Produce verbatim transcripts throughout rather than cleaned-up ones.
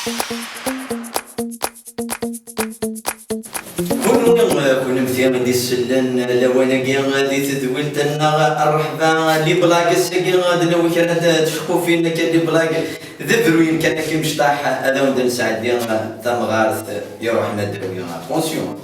Kunwi, kunemti i d-isellen lawan-agi di tedwilt-nneɣ, rrehba, les blagues, ass-agi ad d-nawi kra n tceqqufin akka, les blagues d abruyen kan akka imecṭaḥ, ad awen-d-nesɛeddi tamɣart iruḥen ad d-tawi attention.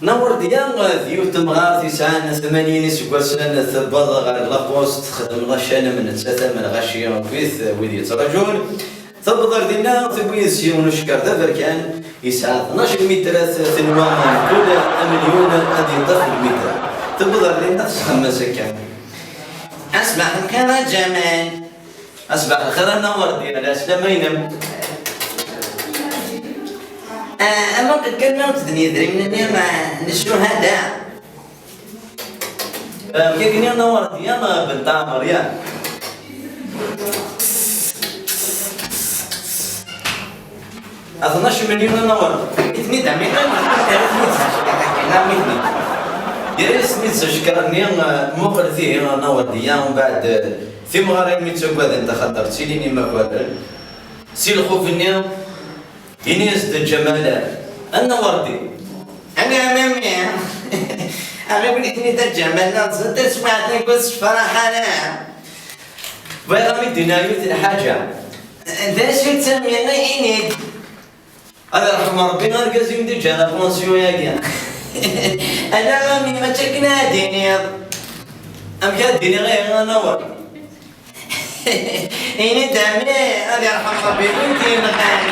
Nawerdiya d yiwet temɣart yesɛan tmanyin iseggasen, tewweḍ ɣer lapost, txeddem la chaîne am nettat am lɣaci, wid, wid yettraǧun. Tewweḍ ar dinna, tewwi yid-s yiwen ucekkar d aberkan, yesɛa tnac lmitrat, tenwa mkul amelyun ad yeṭṭef lmitra. Tewweḍ ar dinna, tesxemmem akka. Asbaḥ lxir a Ǧamal. Asbaḥ lxir a Nawerdiya, lɛeslama-inem. Ah, ama qed kan newt-d yedrimen-nni, ah, n ccuhada. Ah, akken i Nawerdiya, ah, Bent Ɛmer, ya. Tnac melyun a Nawerdiya. Iten-id am iqan, iten-id am iqan. Yerra-yasen-id s ucekkar-nni, ah, muqel tihi a Nawerdiya, umbeɛd, ah, timɣarin mi ttaggadent axaṭer ttilin imakaren. Si lxuf-nni, ini-as-d Ǧamal, a Nawerdi. Anɛam a mmi. Aɣ-ibni-ten-id a Ǧamal, neɣ ẓer taswiɛt-agi ur tessefraḥ ara. Bɣiɣ a m-id-iniɣ yiwet n lḥaǧa. D acu-tt a mmi? Ini-d. Ad irḥem Ṛebbi argaz-im d-iǧǧan apansiyu-agi. Ala a mmi, mačči akken ara d-tiniḍ. Amek ara d-iniɣ ihi a Nawerdi? Ini-d a mmi, ad irḥem Ṛebbi win t-yenɣan.